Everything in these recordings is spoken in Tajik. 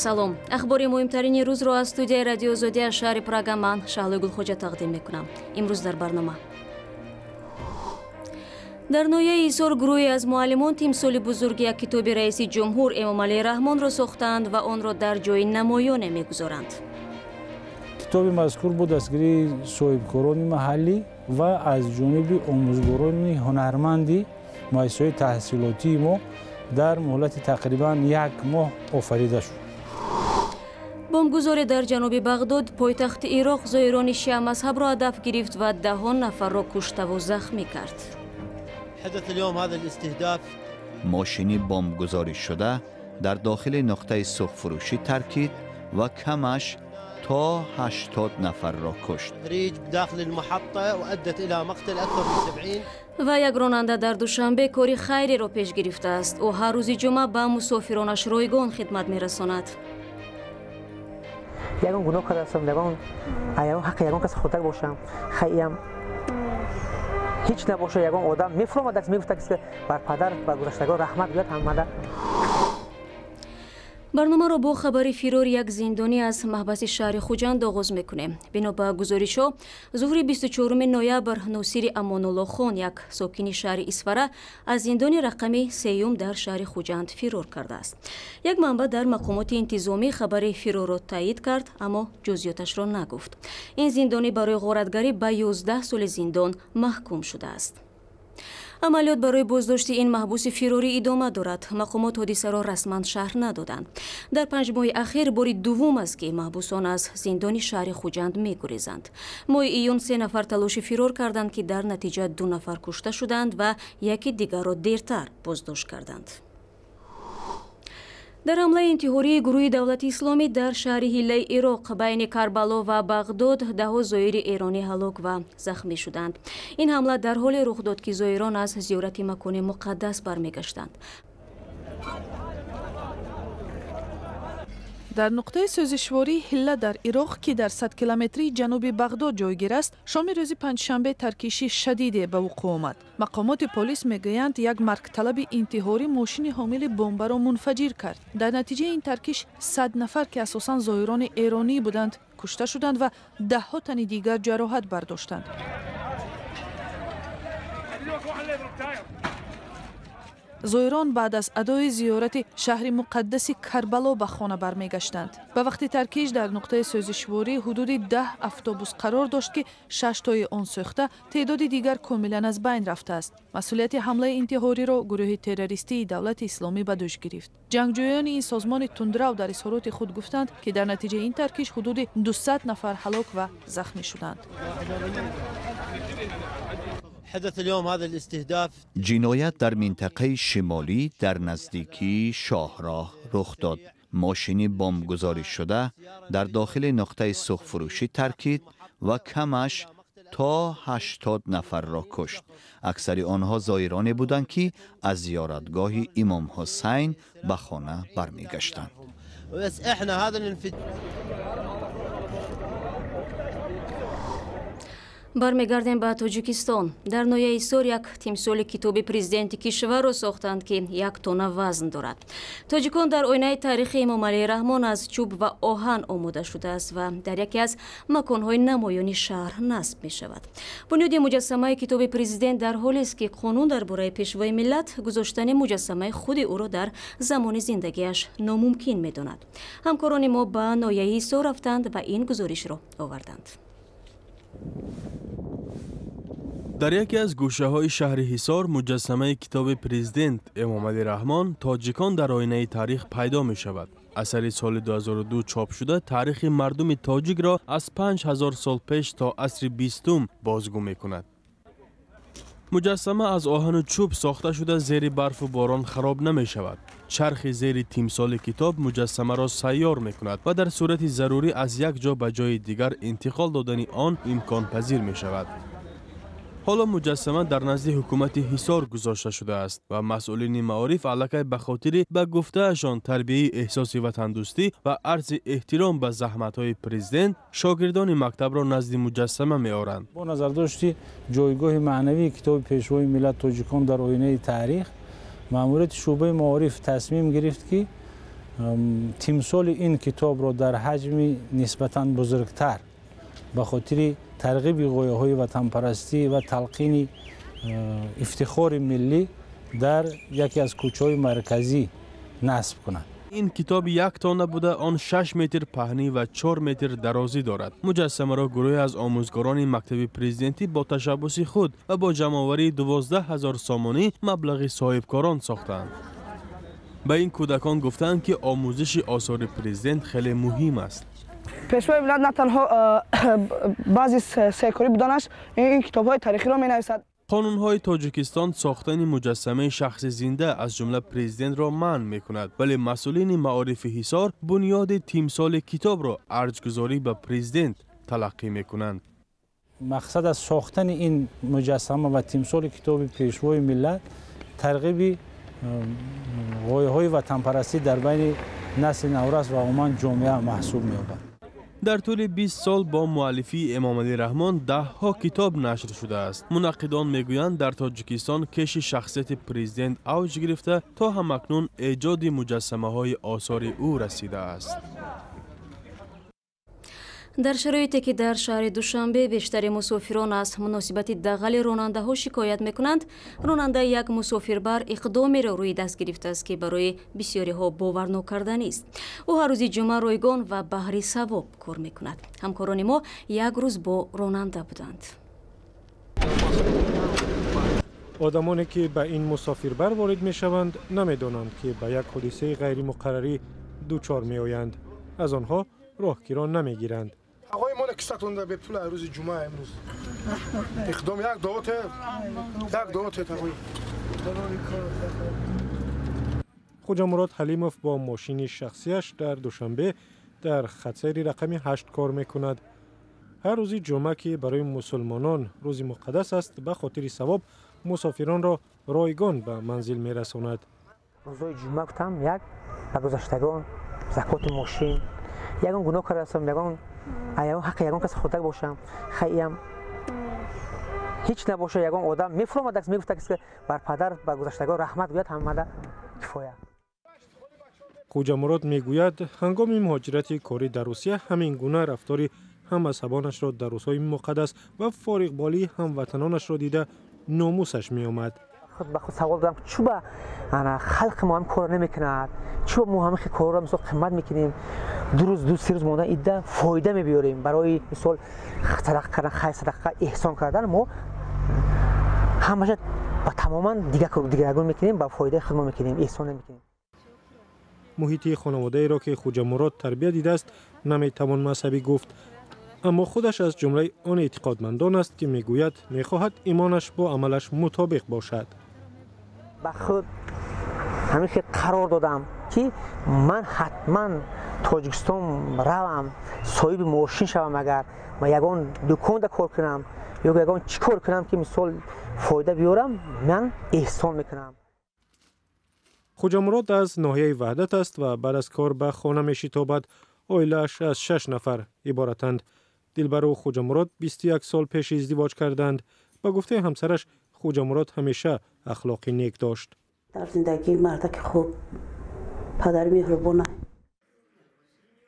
Салом. Ахбори муҳимтарини рӯзро аз студияи Радиои Озодӣ аз шаҳри Прага ман Шаҳлои Гулхоҷа тақдим мекунам. Имрӯз дар барнома. Дар ноҳияи Ҳисор гурӯҳе аз муаллимон тимсоли бузурги як китоби раиси ҷумҳур Эмомалӣ Раҳмонро сохтаанд ва онро дар ҷои намоёне мегузоранд. Китоби мазкур бо дастгирии соҳибкорони маҳаллӣ ва аз ҷониби омӯзгорони ҳунарманди муассисаҳои таҳсилотии мо дар муҳлати тақрибан як моҳ офарида шуд. Бомбгузорӣ дар ҷануби Бағдод, пойтахти Ироқ, зоирони шиамазҳабро ҳадаф гирифт ва даҳон нафарро куштаву захмӣ кард. Мошини бомбгузорӣ шуда дар дохили нуқтаи сӯхтфурӯшӣ таркид ва камаш то 80 нафарро кушт. Ва як ронанда дар Душанбе кори хайриро пеш гирифтааст. Ӯ ҳар рӯзи ҷумъа ба мусофиронаш ройгон хидмат мерасонад. Ягон гуноҳ кардастам, ягон ҳаққи ягон кас хӯрда бошам, хайям ҳеҷ набошад, ягон одам мефуромад, мегуфта, ки бар падар, бар гузаштагон раҳмат гӯяд ҳамада. Барномаро бо хабари фирори як зиндонӣ аз маҳбаси шаҳри Хуҷанд оғоз мекунем. Бино ба гузоришҳо, зуҳри 24 ноябр Носири Амонуллохон, як сокини шаҳри Исфара, аз зиндони рақами сеюм дар шаҳри Хуҷанд фирор кардааст. Як манбаъ дар мақомоти интизомӣ хабари фирорро таъид кард, аммо ҷузъиёташро нагуфт. Ин зиндонӣ барои ғоратгарӣ ба 11 соли зиндон маҳкум шудааст. Амалиёт барои боздошти ин маҳбуси фирорӣ идома дорад. Мақомот ҳодисаро расман шарҳ надоданд. Дар 5 моҳи ахир бори дуввум аст, ки маҳбусон аз зиндони шаҳри Хуҷанд мегурезанд. Моҳи июн 3 нафар талоши фирор карданд, ки дар натиҷа 2 нафар кушта шуданд ва яки дигарро дертар боздошт карданд. Дар ҳамлаи интиҳории гурӯҳи Давлати Исломӣ дар шаҳри Ҳиллаи Ироқ байни Карбало ва Бағдод даҳо зоири эронӣ ҳалок ва захмӣ шуданд. Ин ҳамла дар ҳоле рух дод, ки зоирон аз зиёрати макони муқаддас бармегаштанд. Дар нуқтаи сӯзишвории Ҳилла дар Ироқ, ки дар 100 километрии ҷануби Бағдод ҷойгир аст, шоми рӯзи панҷшанбе таркиши шадиде ба вуқӯъ омад. Мақомоти полис мегӯянд, як маргталаби интиҳорӣ мошини ҳомили бомбаро мунфаҷир кард. Дар натиҷаи ин таркиш 100 нафар, ки асосан зоирони эронӣ буданд, кушта шуданд ва даҳҳо тани дигар ҷароҳат бардоштанд. Зоирон баъд аз адои зиёрати шаҳри муқаддаси Карбало ба хона бармегаштанд. Ба вақти таркиш дар нуқтаи сӯзишворӣ ҳудуди 10 автобус қарор дошт, ки 6 тои он сӯхта, теъдоди дигар комилан аз байн рафтааст. Масъулияти ҳамлаи интиҳориро гурӯҳи террористии Давлати Исломӣ ба дӯш гирифт. Ҷангҷӯёни ин созмони тундрав дар изҳороти худ гуфтанд, ки дар натиҷаи ин таркиш ҳудуди 200 нафар ҳалок ва захмӣ шуданд. Ҷиноят дар минтақаи шимолӣ дар наздикии шоҳроҳ рух дод. Мошини бомбгузорӣ шуда дар дохили нуқтаи сӯхтфурӯшӣ таркид ва камаш то 80 нафарро кушт. Аксари онҳо зоироне буданд, ки аз зиёратгоҳи Имом Ҳусайн ба хона бармегаштанд. Бармегардем ба Тоҷикистон. Дар ноҳияи Ҳисор як тимсоли китоби президенти кишварро сохтанд, ки 1 тонна вазн дорад. Тоҷикон дар оинаи таърихи Эмомалӣ Раҳмон аз чӯб ва оҳан омода шудааст ва дар яке аз маконҳои намоёни шаҳр насб мешавад. Бунёди муҷассамаи китоби президент дар ҳолест, ки қонун дар бораи пешвои миллат гузоштани муҷассамаи худи ӯро дар замони зиндагиаш номумкин медонад. Ҳамкорони мо ба ноҳияи Ҳисор рафтанд ва ин гузоришро оварданд. Дар яке аз гӯшаҳои шаҳри Ҳисор муҷассамаи китоби президент Эмомалӣ Раҳмон «Тоҷикон дар оинаи таърих» пайдо мешавад. Асари соли 2002 чоп шуда таърихи мардуми тоҷикро аз 5000 сол пеш то асри 20 бозгӯ мекунад. Муҷассама аз оҳану чӯб сохта шуда, зери барфу борон хароб намешавад. Чархи зери тимсоли китоб муҷассамаро сайёр мекунад ва дар сурати зарурӣ аз як ҷо ба ҷои дигар интиқол додани он имконпазир мешавад. Ҳоло муҷассама дар назди ҳукумати Ҳисор гузошта шудааст ва масъулини маориф аллакай ба хотири ба гуфтаашон тарбияи эҳсоси ватандӯстӣ ва арзи эҳтиром ба заҳматҳои президент шогирдони мактабро назди муҷассама меоранд. Бо назардошти ҷойгоҳи маънавии китоби пешвои миллат «Тоҷикон дар оинаи таърих», маъмурияти шӯъбаи маориф тасмим гирифт, ки Тимсоли ин китобро дар ҳаҷми нисбатан бузургтар ба хотири тарғиби ғояҳои ватанпарастӣ ва талқини ифтихори миллӣ дар яке аз кӯчаҳои марказӣ насб кунад. Ин китоб як тонна буда, он 6 метр паҳнӣ ва 4 метр дарозӣ дорад. Муҷассамаро гурӯҳе аз омӯзгорони мактаби президентӣ бо ташаббуси худ ва бо ҷамъоварии 12 ҳазор сомонӣ маблағи соҳибкорон сохтаанд. Ба ин кӯдакон гуфтаанд, ки омӯзиши осори президент хеле муҳим аст. Пешвои миллат на танҳо баъзе серкорӣ буданаш, ин китобҳои таърихиро менависад. Қонунҳои Тоҷикистон сохтани муҷассамаи шахси зинда, аз ҷумла президентро, манъ мекунад, вале масъулини маорифи Ҳисор бунёди тимсоли китобро арҷгузорӣ ба президент талаққӣ мекунанд. Мақсад аз сохтани ин муҷассама ва тимсоли китоби пешвои миллат тарғиби ғояҳои ватанпарастӣ дар байни насли наврас ва умуман ҷомеа маҳсуб меёбад. Дар тӯли 20 сол бо муаллифии Эмомалӣ Раҳмон даҳҳо китоб нашр шудааст. Мунаққидон мегӯянд, дар Тоҷикистон кеши шахсияти президент авҷ гирифта, то ҳамакнун эҷоди муҷассамаҳои осори ӯ расидааст. Дар шароите ки дар шаҳри Душанбе бештари мусофирон аз муносибати дағали ронандаҳо шикоят мекунанд, ронандаи як мусофирбар иқдомеро рӯи даст гирифтааст, ки барои бисёриҳо боварнокарданист. Ӯ ҳар рӯзи ҷумъа ройгон ва баҳри савоб кор мекунад. Ҳамкорони мо як рӯз бо ронанда буданд. Одамоне ки ба ин мусофирбар ворид мешаванд, намедонанд, ки ба як ҳодисаи ғайримуқаррарӣ дучор меоянд. Аз онҳо роҳкиро намегиранд. Ағои моне кисатонда бепул рӯзи ҷумъа имрӯз иқдом як дуоте, як дуоте тағои. Хуҷамурод Ҳалимов бо мошини шахсияш дар Душанбе дар хатсайри рақами 8 кор мекунад. Ҳар рӯзи ҷумъа, ки барои мусулмонон рӯзи муқаддас аст, ба хотири савоб мусофиронро ройгон ба манзил мерасонад. Рӯзҳои ҷумъа гуфтам, як ба гузаштагон закоти мошин, ягон гуноҳ кардастам, ягон ҳаққи ягон кас хӯрдаг бошам, хайям ҳеҷ набоша, ягон одам мефуромад, мегуфта, ки бар падар, ба гузаштагон раҳмат гӯяд, ҳамада кифоя. Хуҷамурод мегӯяд, ҳангоми муҳоҷирати корӣ дар Русия ҳамин гуна рафтори ҳаммазҳабонашро дар рӯзҳои муқаддас ва фориғболии ҳамватанонашро дида номусаш меомад. Худ ба худ савол додам, чӯ ба халқи мо ҳам кор намекунад, чӯ мо ҳамин корро мисол қимат мекунем, 2 рӯз, 2-3 рӯз мондан идда фоида мебиёрем. Барои мисол садақа кардан, хайр садақа эҳсон кардан, мо ҳамаша ба тамоман дигаргун мекунем, ба фоидаи худ мо мекунем, эҳсон намекунем. Муҳити хонаводаеро, ки Хуҷамурод тарбия дидааст, наметавон мазҳабӣ гуфт, аммо худаш аз ҷумлаи он эътиқодмандон аст, ки мегӯяд мехоҳад имонаш бо амалаш мутобиқ бошад. Ба худ ҳамин хел қарор додам, ки ман ҳатман Тоҷикистон равам, соҳиби мошин шавам, агар ма ягон дуконда кор кунам ё ягон чӣ кор кунам, ки мисол фоида биёрам, ман эҳсон мекунам. Хуҷамурод аз ноҳияи Ваҳдат аст ва баъд аз кор ба хона мешитобад. Оилааш аз 6 нафар иборатанд. Дилбару Хуҷамурод 21 сол пеш издивоҷ карданд. Ба гуфтаи ҳамсараш, Хуҷамурод ҳамеша ахлоқи нек дошт. Дар зиндагӣ мардаки хуб, падари меҳрубона.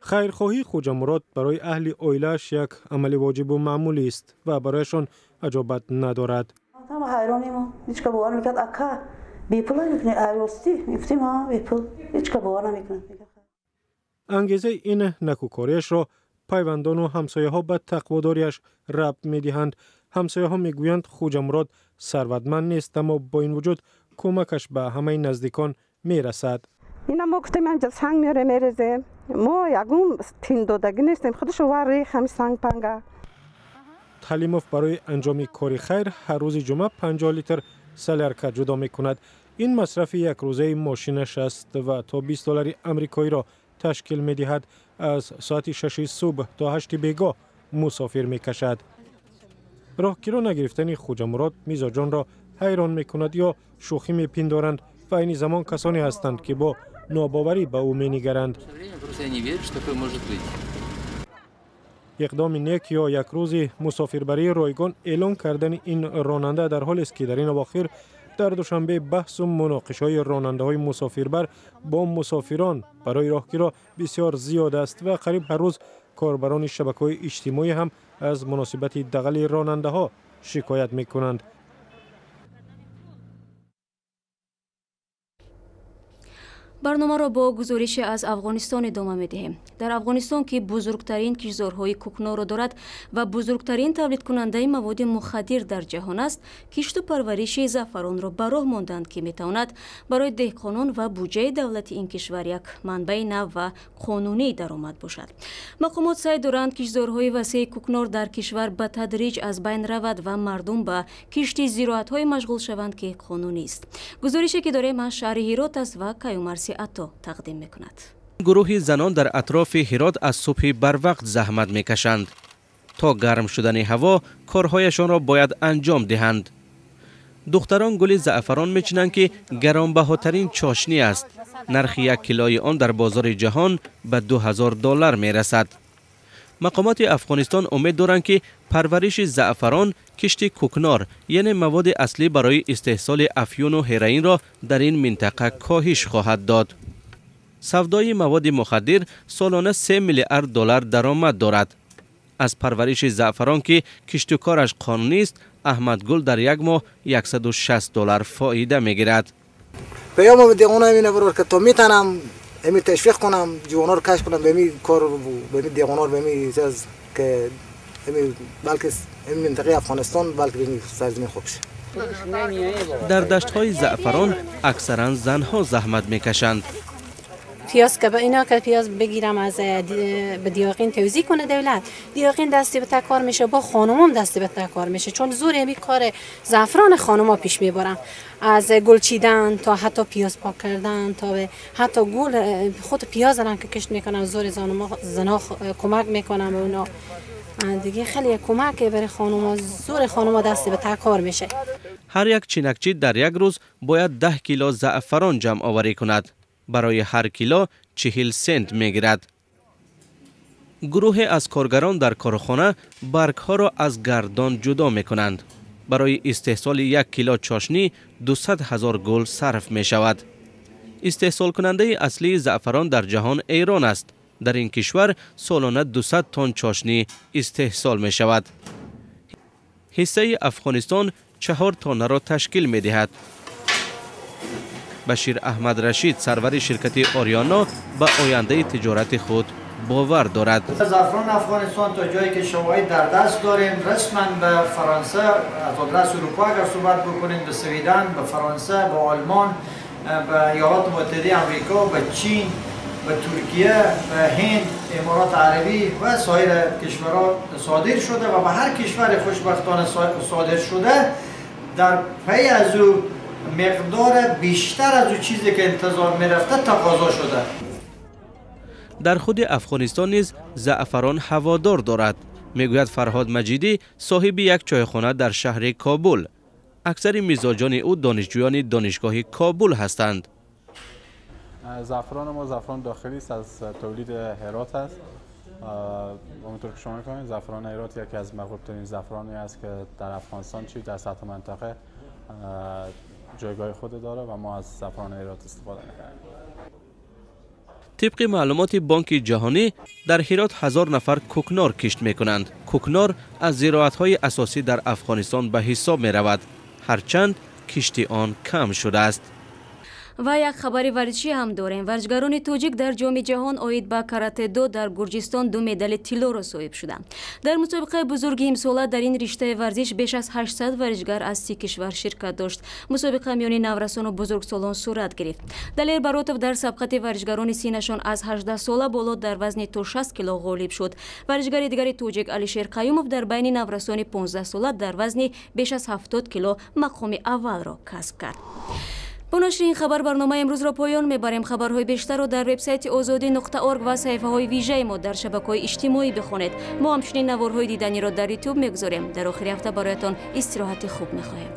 Хайрхоҳии Хуҷамурод барои аҳли оилааш як амали воҷибу маъмулист ва барояшон аҷобат надорад. Ҳама ҳайронем, ҳеҷ ка бовар намекард. Ака, бепул мекунӣ? Ростӣ мегуфтем, ҳа, бепул. Ҳеҷ ка бовар намекунад. Ангезаи ин накӯкориашро пайвандону ҳамсояҳо ба тақводориаш рабт медиҳанд. Ҳамсояҳо мегӯянд, Хуҷамурод сарватманд нест, аммо бо ин вуҷуд кӯмакаш ба ҳамаи наздикон мерасад. Ина мо гуфтем, ҳамҷа санг меорем, мерезем. Мо ягон тиндодагӣ нестем, худашо варех ҳами санг панга. Ҳалимов барои анҷоми кори хайр ҳар рӯзи ҷумъа 50 литр солярка ҷудо мекунад. Ин масрафи якрӯзаи мошинаш аст ва то 20 доллари амрикоиро ташкил медиҳад. Аз соати 6 субҳ то 8 бегоҳ мусофир мекашад. Роҳкиро нагирифтани Хуҷамурод мизоҷонро ҳайрон мекунад ё шӯхӣ мепиндоранд ва айни замон касоне ҳастанд, ки бо нобоварӣ ба ӯ менигаранд. Иқдоми нек ё як рӯзи мусофирбарии ройгон эълон кардани ин ронанда дар ҳолест, ки дар ин авохир Дар Душанбе баҳсу муноқишаҳои ронандаҳои мусофирбар бо мусофирон барои роҳкиро бисёр зиёд аст ва қариб ҳар рӯз корбарони шабакаҳои иҷтимоӣ ҳам аз муносибати дағали ронандаҳо шикоят мекунанд. Барномаро бо гузорише аз Афғонистон идома медиҳем. Дар Афғонистон, ки бузургтарин киштзорҳои кӯкнорро дорад ва бузургтарин тавлидкунандаи маводи мухаддир дар ҷаҳон аст, кишту парвариши заъфаронро ба роҳ монданд, ки метавонад барои деҳқонон ва буҷаи давлати ин кишвар як манбаи нав ва қонунии даромад бошад. Мақомот саъй доранд, киштзорҳои васеи кӯкнор дар кишвар ба тадриҷ аз байн равад ва мардум ба кишти зироатҳое машғул шаванд, ки қонунист. Гузорише, ки дорем, аз шаҳри Ҳирот аст ва Каюмарси Ато тақдим мекунад. Гурӯҳи занон дар атрофи Ҳирот аз субҳи барвақт заҳмат мекашанд. То гарм шудани ҳаво корҳояшонро бояд анҷом диҳанд. Духтарон гули заъфарон мечинанд, ки гаронбаҳотарин чошнӣ аст. Нархи як килои он дар бозори ҷаҳон ба $2000 мерасад. Мақомоти Афғонистон умед доранд, ки парвариши заъфарон кишти кӯкнор, яъне маводи аслӣ барои истеҳсоли афюну ҳероинро дар ин минтақа коҳиш хоҳад дод. Савдои маводи мухаддир солона 3 миллиард доллар даромад дорад. Аз парвариши заъфарон, ки киштукораш қонунист, Аҳмадгул дар як моҳ $160 фоида мегирад. پیام دیوانه اینه برور که تا میتونم امی تشویق کنم جوان‌ها رو کشف کنم به می کار به می دیوان‌ها به می چیز که امی بلکه امی منطقه افغانستان بلکه به می سرزمین خوب شه. در دشت‌های زعفران اکثرا زنها زحمت میکشند. پیاز که اینا که پیاز بگیرم از به دیاقین توزیع کنه دولت، دیاقین دستی به تکار میشه، با خانمم دستی به تکار میشه، چون زور همی کار زعفران خانوما پیش میبرم، از گل چیدن تا حتی پیاز پاک کردن تا به حتی گل خود پیاز هم که کشت میکنم، زور زنا کمک میکنم به اونا دیگه، خیلی کمک برای خانوما، زور خانوما دستی به تکار میشه. هر یک چینکچی در یک روز باید 10 کیلو زعفران جمع آوری کند. برای هر کیلو 40 سنت میگیرد. گروه از کارگران در کارخانه برگها را از گردان جدا میکنند. برای استحصال 1 کیلو چاشنی 200,000 گل صرف می شود. استحصال کننده اصلی زعفران در جهان ایران است. در این کشور سالانه 200 تن چاشنی استحصال می شود. حصه افغانستان 4 تن را تشکیل می دهد. بشیر احمد رشید، سرور شرکت آریانا، به آینده تجارت خود باور دارد. زعفران افغانستان تا جایی که شواهد در دست داریم رسما به فرانسه، از آدرس اروپا اگر صحبت بکنیم، به سویدن، به فرانسه، به آلمان، به ایالات متحده آمریکا، به چین، به ترکیه، به هند، امارات عربی و سایر کشورها صادر شده و به هر کشور خوشبختانه صادر شده. در پی از او مقدار بیشتر از او چیزی که انتظار میرفته تقاضا شده. در خود افغانستان نیز زعفران هوادار دارد، میگوید فرهاد مجیدی، صاحب یک چایخانه در شهر کابل. اکثر میزاجان او دانشجویان دانشگاه کابل هستند. زعفران ما زعفران داخلی است، از تولید هرات است. همونطور که شما میفهمید زعفران هرات یکی از محبوب ترین زعفرانی است که در افغانستان چی در سطح منطقه جایگاه خود داره و ما از زعفران هرات استفاده میکنیم. طبق معلومات بانک جهانی در هرات 1000 نفر کوکنار کشت میکنند. کوکنار از زراعت‌های اساسی در افغانستان به حساب میرود، هرچند کشت آن کم شده است. Ва як хабари варзишӣ ҳам дорем. Варзишгарони тоҷик дар Ҷоми ҷаҳон оид ба карате-до дар Гурҷистон 2 медали тиллоро соҳиб шуданд. Дар мусобиқаи бузурги имсола дар ин риштаи варзиш беш аз 800 варзишгар аз 30 кишвар ширкат дошт. Мусобиқа миёни наврасону бузургсолон сурат гирифт. Далер Баротов дар сабқати варзишгарони синашон аз 18 сола боло дар вазни то 60 кило ғолиб шуд. Варзишгари дигари тоҷик Алишер Қаюмов дар байни наврасони 15 сола дар вазни беш аз 70 кило мақоми аввалро касб кард. Бо нашри ин хабар барномаи имрӯзро поён мебарем. Хабарҳои бештарро дар вебсайти озодӣ.орг ва саҳифаҳои вижаи мо дар шабакаҳои иҷтимоӣ бихонед. Мо ҳамчунин наворҳои диданиро дар ютуб мегузорем. Дар охири ҳафта бароятон истироҳати хуб мехоҳем.